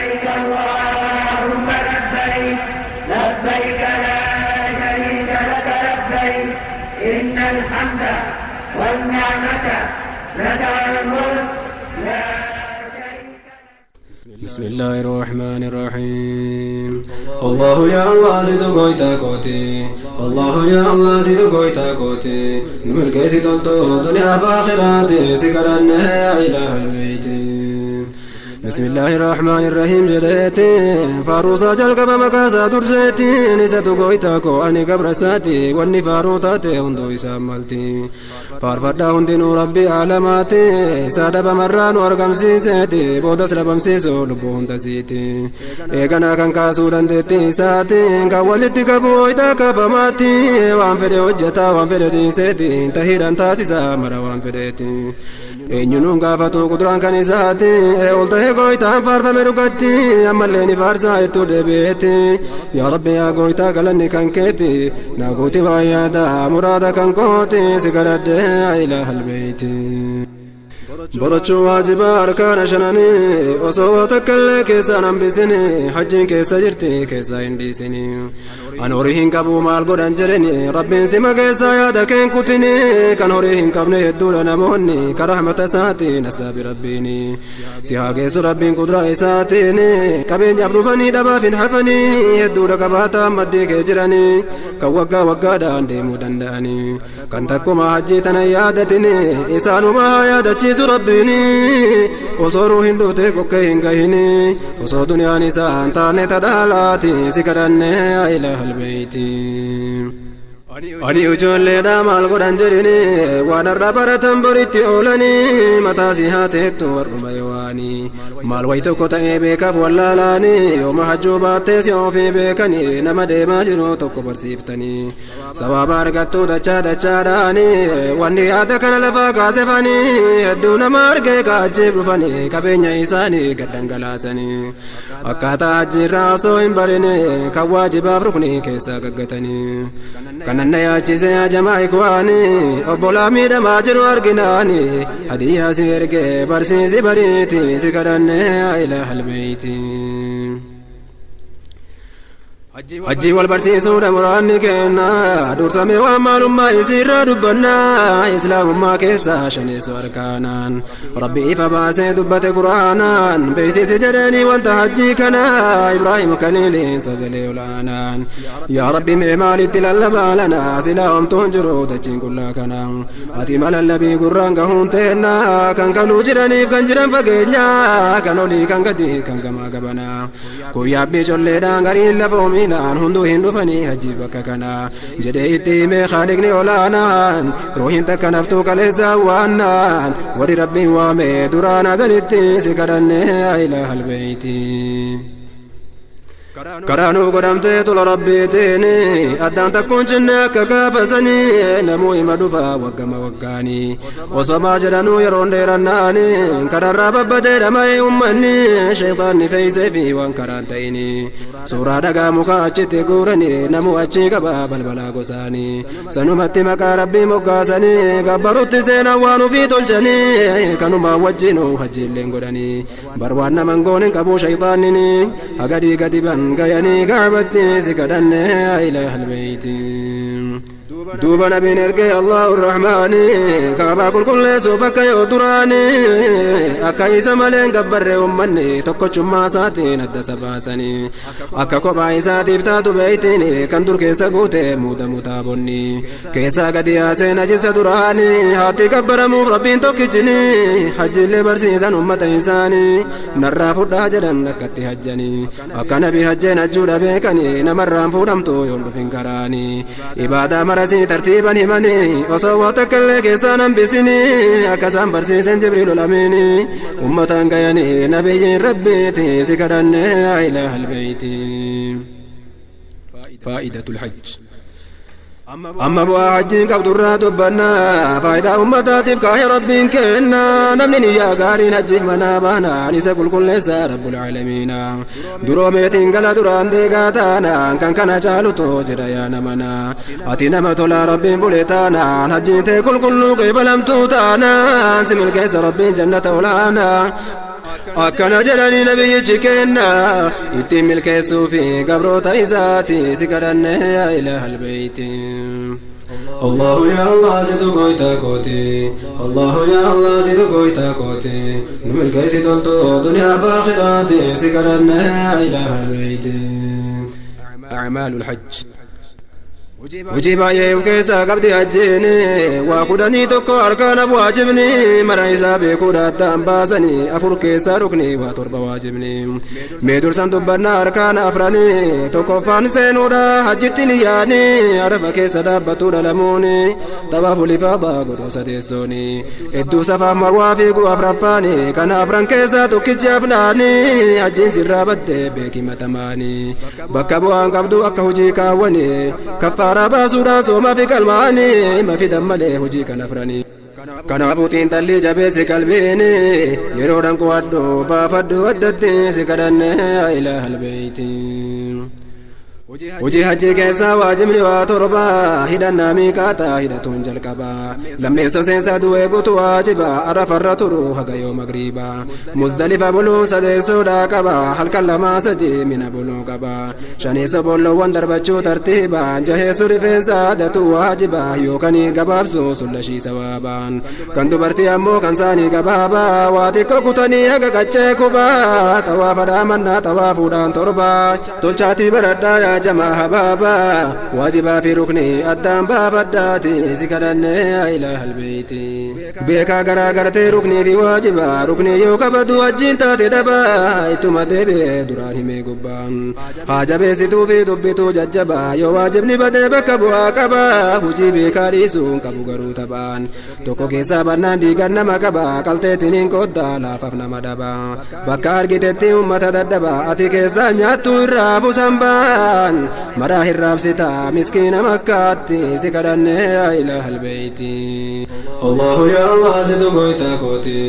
لبيك اللهم لبيك، لبيك لا شريك لك لبيك، إن الحمد والنعمة لك والملك لا شريك لك. بسم الله الرحمن الرحيم. الله يا الله سيدو قويتا كوتي، الله يا الله سيدو قويتا كوتي، نملك سيدولتو دنيا فاخراتي سكرنا إله البيت. بسم الله الرحمن الرحيم جلتي فاروسا جلق بمكاسا درستي نساتو قويتا كو أني قبرساتي واني فاروتاتي هندو إسامالتي فارفدا هندنو ربي عالماتي سادة بمران وارقم سيساتي بودس لبم سيسو لبو هندسيتي إيقنا كان كاسو دندتي ساتي كوالتي كبويتا كفماتي وان فدي وجتا وان فدي ديسيتي تهيران تاسيسا مرا وان فديتي eenyunuun gaafatu kuduraan kan isaati ol ta'ee gooytaan faarfame dhugatti ammallee ni faarsaa ittuu deebi'eeti yaa rabbi yaa gooytaa galanni kan keeti naa gooti waa yaada muraada kan kooti si kadhadhe ilaa halbeeyti. Barachuu waajiba harkaana shananii osoo takkallee keessaan hambisini hajjiin keessa jirti keessaa hin dhiisini. An horii hin qabu maal godhan jedheni rabbiin sima keessaa yaada keen kutini kan horii hin qabne hedduudha namoonni karaa rahmata isaatiin as dhaabi rabbiini. Si haa geessu rabbiin kuduraa isaatiin qabeenyaaf dhufanii dhabaaf hin hafanii hedduudha qabaataa maddii kee jiranii kan waggaa waggaadhaan deemuu danda'anii kan takkuma hajjii tana yaadatini isaanuma haa yaadachiisu rabbiini osoo ruuhin duute kokkee hin gahini osoo duniyaan isaan taane tadhaalaati si kadhanne ilaa halbeeyti. Ani ijoolleedha maal godhan jedhini waan har'a baratan boritti oolanii mataa si haa teettu warruma yowaanii maal wayi tokko ta'ee beekaaf wallaalaanii yooma hajjuu baattee si ofii beekanii nama deemaa jiru tokko barsiiftanii sababa argattuu dachaa dachaadhaanii wanni yaada kana lafaa kaasefanii hedduu nama argee kaajjiif dhufanii qabeenya isaanii gad dhangalaasanii akkaataa hajjiirraa osoo hin barine kan waajibaaf ruknii keessaa gaggatanii kanan na yaachise jamaa ikwaani obbolaa miidhamaa jiru arginaani hadiyyaa si ergee barsiisi bariiti si kadhanne ilaa halbeeyti. Hajji wal barsiisuudha muraanni kenna dursamee waan maalummaa isiirraa dubbannaa islaamummaa keessaa shaneessu harkaanaan rabbi ifa baasee dubbate quraanaan beeksisi jedhanii wanta hajjii kana Ibraahim kaliiliin sagalee olaanaan yaa rabbi mee maalitti lallabaa lanaa silaa homtuun jiru dachiin qullaa kana ati malallabii gurraan gahuun teenna kan kaluu jiraniif kan jiran fageenya kan olii kan gadi kan gamaa gabanaa guyyaabbii colleedhaan gariin lafoomi naan hunduu hin dhufanii hajjiif bakka kana jedhee itti himee khaliqni olaanaan ruuhin takka naftuu kaleessa waannaan warri rabbiin waame duraan azalitti si kadhanne ilaa halbeeyti. Karaa nuuf godhamtee tola rabbiitiin addaan takkuun cinne akka gaafasanii namuu hima dhufa waggama waggaanii osomaa jedhanuu yeroon dheerannaanii kararraa babbadee dhama'ee uummanni sheexaanni fe'isee fi waan karaan ta'inii suuraa dhagaa mukaa achitti guuranii namuu achii qaba balbalaa gosaanii sanumatti maqaa rabbii moggaasanii gabbarutti seenan waan ofii tolchanii kanumaa wajjinuu hajjiilleen godhanii bar waan naman goone hin qabu sheexaannini hagadii gadi ban gayanii kaabatti si kadhanne ilaa halbeeyti. Duuba nabiin ergee Allahu Rahmaani kaabaa qulqulleessuuf akka yoo duraanii akka isa malee hin gabbarre uummanni tokkochummaa isaatiin adda isa baasanii akka kophaa isaatiif taatu beeytiin kan dur keessa guute muudamu taabonni keessaa gadi yaasee najisa duraanii haati gabbaramuuf rabbiin tokkichini hajjiillee barsiisan uummata isaanii narraa fudhaa jedhan akkatti hajjanii akka nabi hajjeen hajjuudha beekanii namarraan fuudhamtu yoon dhufin karaanii ibaadaa marasii tartiiban himanii osoo waa takkallee keessaan hambisini akka isaan barsiisan Jibriil olamiini uummataan gayanii nabiyyiin rabbiiti si kadhanne ilaa halbeeyti. Faa'idatul hajj. Amma bu'aa hajjiin qabdurraa dubbannaa faayidaa uummataatiif kaahee rabbiin kenna namni niyyaa gaariin hajjiif manaa baanaan isa qulqulleessa rabbul aalamiina duroomeetiin gala duraan deegaa taanaan kan kana caalutu jedha yaa namana ati nama tolaa rabbiin bule taanaan hajjiin tee qulqulluu qeebalamtuu taanaan si milkeessa rabbiin jannata olaanaa. Akkana jedhanii nabiyyichi kenna ittiin milkeessuu fi gabroota isaati si kadhanne yaa ilaahal beeyti. Allahu ya Allah situ goyta kooti, Allahu ya Allah situ goyta kooti, nu milkeessi toltu duniyaa fi akhiraati si kadhanne yaa ilaahal beeyti. أعمال الحج. Hojii baay'ee of keessaa qabdi hajjiin, waa 11 harkaanaaf waajibni, mara isaa beekuudha addaan baasanii, afur keessaa rukni, waa torba waajibni. Mee dursan dubbannaa harkaana afranii. Tokkoffaan seenuudha hajjitti ni yaani, arafa keessa dhaabbattuudha lamuuni, xawaaful ifaadaa godhuu sadeessooni, hedduu safaaf marwaa fiiguu afraffaani. Kana afran keessaa tokkichi afnaani hajjiin sirraa badde beeki matamaani, bakka bu'aan qabdu akka hojii kaawwani, kaffaaraa baasuudhaan sooma fi qalmaani ma fidan malee hojii kan afranii. Kanaafuu xiinxallii jabeessi qalbiini, yeroodhaan qo'adhu baafadhu addatti si kadhanne yaa ilaahal beeyti. Hojii hajjii keessaa waajibni waa torba: hidhannaa miiqaataa hidhatuun jalqaba, lammeessa seensaa du'ee guutu waajiba, arafarra turu haga yoo magriiba, Muzdalifa buluun sadeessoodhaa qaba, halkan lamaa sadi Mina buluu qaba, shaneessa bollowwan darbachuu tartiiba, jaheessu rifeensa adatu waajiba yookanii gabaabsu sullashii sawaabaan, kan dubartii ammoo kan saanii gabaabaa waa xiqqoo kutanii haga qaccee kubaa, xawaafa dhaamannaa xawaafuudhaan torba. Tolchaatii baradhaa yaa jamaa habaabaa, waajibaa fi rukni addaan baafadhaati si kadhanne yaa ilaahal beeyti. Beekaa garaa gartee ruknii fi waajiba, ruknii yoo kabadu wajjiin taate daba, ittuma deebi'ee duraan himee gubbaan haa jabeessituu fi dubbituu jajjaba, yoo waajibni badee bakka bu'aa qaba, hujii beekaa dhiisuun qabu garuu taphaan tokko keessaa bannaan diigan nama qaba, qalteetiin hin qooddaa laafaaf nama dhaba, bakka argitetti ummata daddaba, ati keessaa nyaattu irraa busan baan maraa hirraabsita miskiina Makkaatti si kadhanne yaa ilaahal beeyti. Allahu ya Allah situ goyta kooti,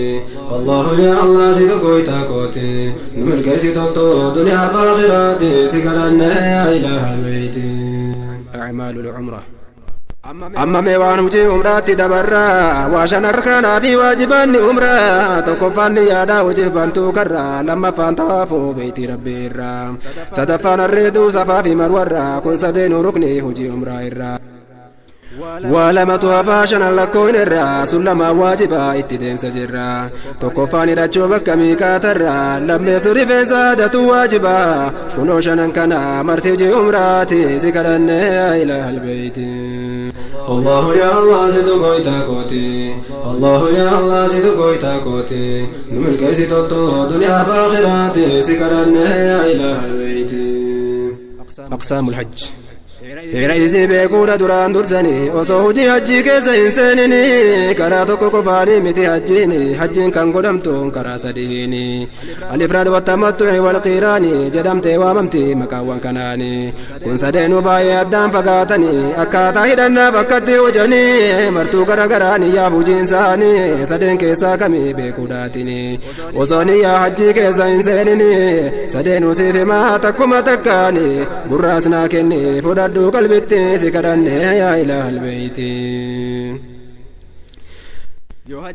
Allahu ya Allah situ goyta kooti, nu milkeessi toltu duniyaa fi akhiraati si kadhanne yaa ilaahal beeyti. أعمال العمرة. Amma mee waan hojii umraatti dabarraa, waa shan harkaanaa fi waajibaanni umraa. Tokkoffaan niyyaadhaa hojiif bantuu karraa, lammaffaan tawaafuu beeytii rabbii irraa, sadaffaan arreeduu safaa fi marwarraa, kun sadeenuu rukni hojii umraa irraa. Waa lamatu hafaa shanan lakkoon irraa, sun lamaan waajibaa itti deemsa jirra. Tokkoffaan hidhachuu bakka miiqaatarraa, lammeessu rifeensa adatu waajibaa, kunoo shanan kana marti hojii umraati si kadhanne yaa ilaahal beeyti. Allahu ya Allah situ goyta kooti, Allahu ya Allah situ goyta kooti, nu milkeessi toltu duniyaa fi akhiraati si kadhanne yaa ilaahal beeyti. أقسام الحج. Heera isii beekuudha duraan dursanii osoo hojii hajjii keessa hin seenini, karaa tokko qofaanii miti hajjiini, hajjiin kan godhamtu karaa sadiini, alifraad wattamattu'i walqiiraani jedhamtee waamamti maqaawwan kanaani. Kun sadeenuu baay'ee addaan fagaatanii, akkaataa hidhannaa bakkatti hojanii martuu gara garaa niyyaaf hojiin isaanii sadeen keessaa kamii beekuudhaatini osoo niyyaa hajjii keessa hin seenini. Sadeenuu siif himaa takkuma takkaani, gurraas naa kenni fudhadhu qalbitti si kadhanne yaa ilaahal beeyti.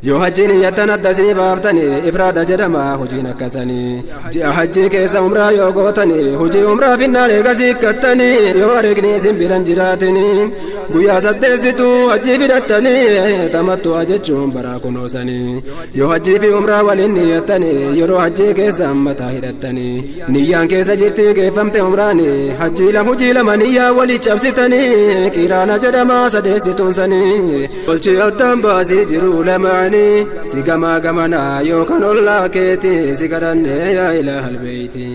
Yoo hajjiin niyyattan addasii baaftanii ifraada jedhama hojiin akkasanii. Ji'a hajjii keessa umraa yoo gootanii, hojii umraa finnaan eegasii hiikkattanii, yoo areegni isin biran jiraatinii, guyyaa saddeessituu hajjii fidhattanii, tamattu'a jechuun baraa kunoosanii. Yoo hajjii fi umraa waliin niyyattanii, yeroo hajjii keessa mataa hidhattanii, niyyaan keessa jirtii geeffamte umraanii, hajjii lam hojii lama niyyaa walii cabsitanii, qiraana jedhama sadeessituun sanii. Tolchii addaan baasii jiru lamaanii, si gamaa gamanaa yookaan ollaa keeti si kadhanne yaa ilaahal beeyti.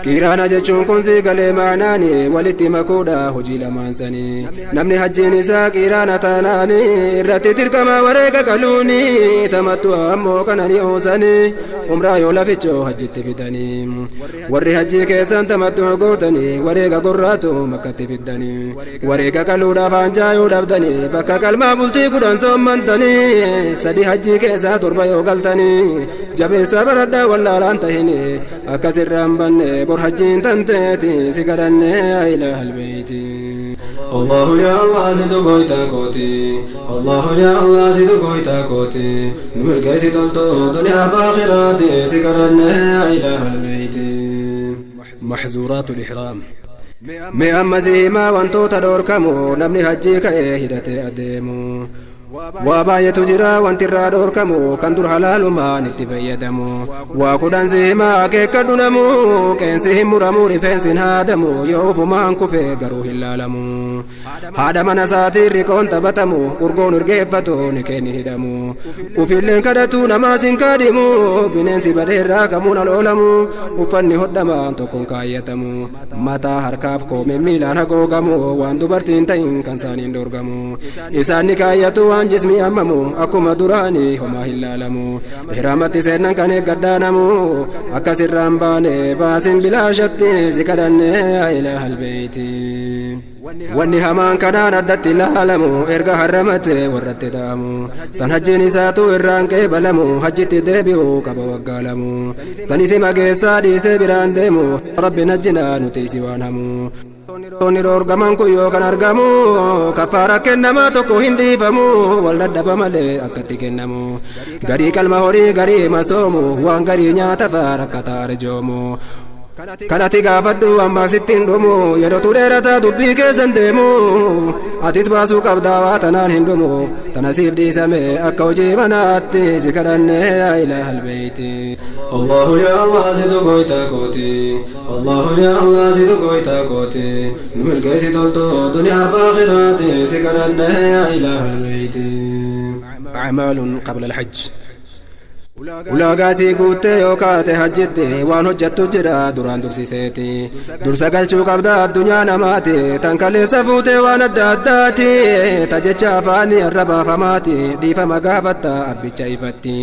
Qiraana jechuun kun si galee maanaani walitti makuudha hojii lamaan sanii. Namni hajjiin isaa qiraana taanaani irratti dirqama wareega qaluuni, tamattu ammoo kanani oosanii umraa yoo lafichoo hajjitti fidanii. Warri hajjii keessan tamattu gootanii wareega gorraatu Makkatti fiddanii, wareega qaluudhaaf aanjaa yoo dhabdanii, bakka qalmaa bultii 10 soommantanii, sadi hajjii keessaa torba yoo galtanii, jabeessa baradhaa wallaalaan tahini akkasirraan banne bor hajjiin tanteeti si kadhanne yaa ilaahal beeyti. الله يا الله situ goytaa kooti الله يا الله situ goytaa kooti nu milkeessi toltu duniyaa fi aakhiraati si kadhanne yaa ilaaha albeeyti. محظورات الإحرام. Mee amma si himaa wantoota dhoorkamu namni hajjii ka'ee hidhatee adeemu. Waa baay'eetu jira wanti irraa dhoorkamu kan dur halaalumaan itti fayyadamu. Waa 10 si himaa akeekkadhu namu qeensi hin muramu rifeensi hin haadamu yoo ufumaan kufe garuu hin laalamu. Haadha mana isaatiin riqoon taphatamu urgoon urgeeffatu ni kenni hidhamu. Ufilleen kadhatu namaas hin kaadhimu bineensi badeerraa kamuun aloolamu uffanni hodhamaan tokkoon kaayyatamu. Mataa harkaaf koomeen miilaan hagoogamu waan dubartiin ta'in kan isaaniin dhoorgamu. Isaan ni kaayyatu waan jismi amamu akkuma duraanii homaa hin laalamu. Ihraamatti seennan kan eeggadhaanamu akkasirraan baane baasin bilaashatti si kadhanne yaa ilaaha albeeyti. Wanni hamaan kanaan addatti ilaalamu erga harramate warratti ta'amu. San hajjiin isaatu irraan qeebalamu hajjitti deebi'u qaba waggaalamu. San isi mageessaa dhiisee biraan deemu rabbi najjinaa nuti isi waan hamu. Inni dhoorgaman kun yoo kan argamu kafaara kennamaa tokko hin dhiifamu wal dadhaba malee akkatti kennamu. Garii qalma horii garii masoomu waan garii nyaata faa rakkataa arjoomu. Kanati gaafadhu amma sitti hin dhumu yerootu dheerata dubbii keessan deemu atis baasuu qabdaa waa tanaan hin dhumu tana siif dhiisame akka hojii manaatti si kadhanne yaa ilaaha albeeyti. الله يا الله situ goytaa kooti الله يا الله situ goytaa kooti nu milkeessi toltu duniyaa fi aakhiraati si kadhanne yaa ilaaha albeeyti. أعمال قبل الحج. Ulaagaa sii guuttee yoo kaate hajjitti waan hojjettu jira duraan dursiseeti. Dursa galchuu qabda addunyaa namaati tan kaleessa fuutee waan adda addaati. Ta jecha afaanii arrabaafamaati dhiifama gaafatta abbicha ifatti.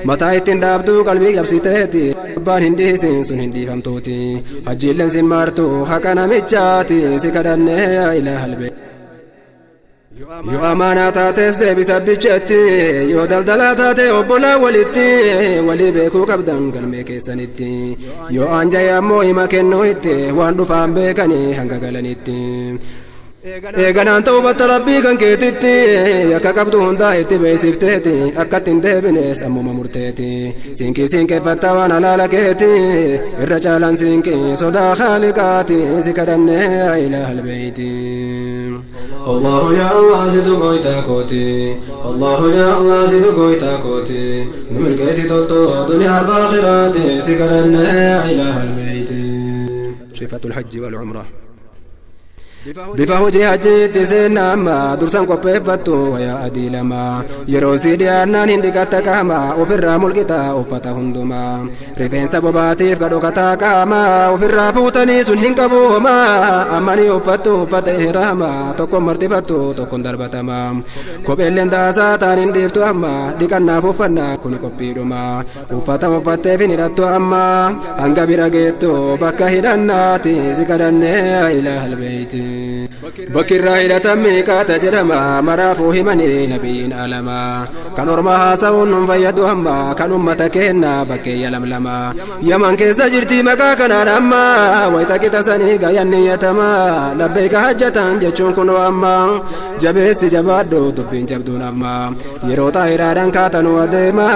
Mataa ittiin dhaabduu qalbii cabsiteeti abbaan hin dhiisin sun hin dhiifamtuuti. Hajjiilleen sin maartu haqa namichaati si kadhanne yaa ilaaha albeeyti. Yoo amaanaa taates deebisa bichetti yoo daldalaa taate obbolaa walitti walii beekuu qabdan galmee keessanitti. Yoo aanjayee ammoo hima kennuu itti waan dhufaan beekanii hanga galanitti. Eeganaan ta'uu batta rabbii kan keetitti akka qabdu hundaa itti beeksifteeti akkatti hin deebines ammuma murteeti. Siinqii siinqeeffatta waan halaala keeti irra caalaan siinqii sodaa haaliqaati si kadhanne yaa ilaaha albeeyti. الله يا الله situ goytaa kooti الله يا الله situ goytaa kooti nu milkeessi toltu duniyaa fi aakhiraati si kadhanne yaa ilaaha albeeyti. صفة الحج والعمرة. Bifa hojii hajjiitti seenna amma dursan qopheeffattu wayaa adii lama yeroo sii dhiyaannaan hin dhiqatta qaama ofirraa mulqita uffata hundumaa rifeensa bobaatiif gadhokataa qaama ofirraa fuutanii sun hin qabu homaa amma ni uffattu uffata ihraama tokkoon marxifattu tokkoon darbatama kopheelleen daasaa ta'an hin dhiiftu amma dhiqannaaf uffannaa kuni qophiidhuma uffata uffatteef hin hidhattu amma hanga bira geettu bakka hidhannaati si kadhanne yaa ilaaha albeeyti. Bakki irraa hidhatan miiqaata jedhama maraafuu himanii nabiyyiin alama kan orma haasa'uun nun fayyadu amma kan ummata keenna bakkeeyya lamlama yaman keessa jirti maqaa kanaan amma wayita qixasanii gayan niyyatama labbeeka hajjatan jechuun kunoo amma jabeessi jabaadhu dubbiin jabduun amma yeroo xaayiraadhaan kaatanuu adeema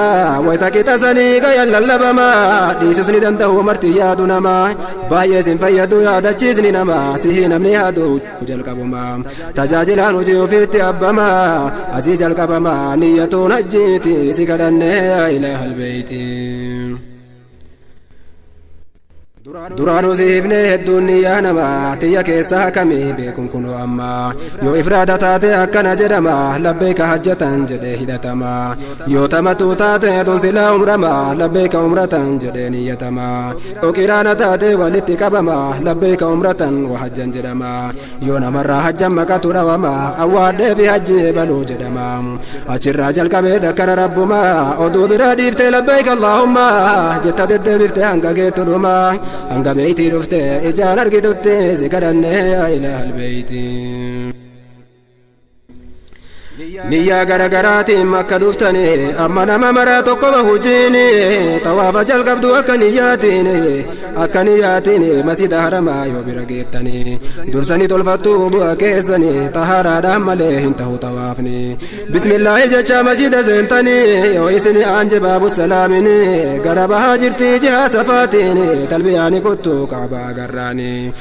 wayita qixasanii gayan lallabama dhiisus ni danda'u marti yaadu nama baay'ees hin fayyadu yaadachiisni nama sihii namni yaadu jalqabuma tajaajilaan hojii ofiitti abbama asii jalqabama niyyatuun hajjiiti si kadhanne yaa ilaaha albeeyti. Duraanuu si hifne hedduun niyyaa namaa tiyya keessaa kamii beekuun kunoo amma yoo ifraada taate akkana jedhama labbeeka hajjatan jedhee hidhatama yoo tamatuu taate donsilaa umrama labbeeka umratan jedhee niyyatama yoo qiraana taate walitti qabama labbeeka umratan wa hajjan jedhama yoo namarraa hajjan maqatu dhawama awwaadhee fi hajji baluu jedhama achirraa jalqabee dakkana rabbuma oduu biraa dhiiftee labbeeka allaahumma jetta deddeebiftee hanga geettu dhuma hanga beeytii dhufte ijaan argitutti si kadhanne yaa ilaaha albeeyti. Niyyaa garagaraatiin Makka dhuftanii, amma nama maraa tokkoma hujiin. Xawaafa jalqabdu akka niyyaatiin, akka niyyaatiin. Masjida Haramaa yoo bira geettanii, dursanii tolfattu bu'a keessanii, xahaaraadhaan malee hin ta'u xawaafni. Bismillaahi jecha masjida seentanii, yoo isin aanje Baabu Salaamini gara bahaa jirti, jiha Safaatiin talbiyaani kottu Kaabaa agarraanii.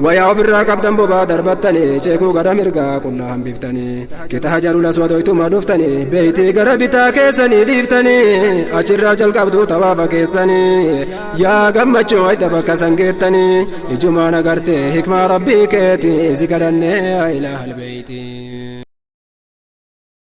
Wayaa ofirraa qabdan bobaa darbattanii, ceekuu gara mirgaa qullaa hambiftanii, qixa Hajarul Aswadoytuma dhuftanii, beeytii gara bitaa keessanii dhiiftanii, achirraa jalqabdu tawaafa keessanii. Yaa gammachuu wayita bakka san geettanii, ijumaan agartee hikmaa Rabbii keeti. Si kadhannee, yaa ilaahal beeyti.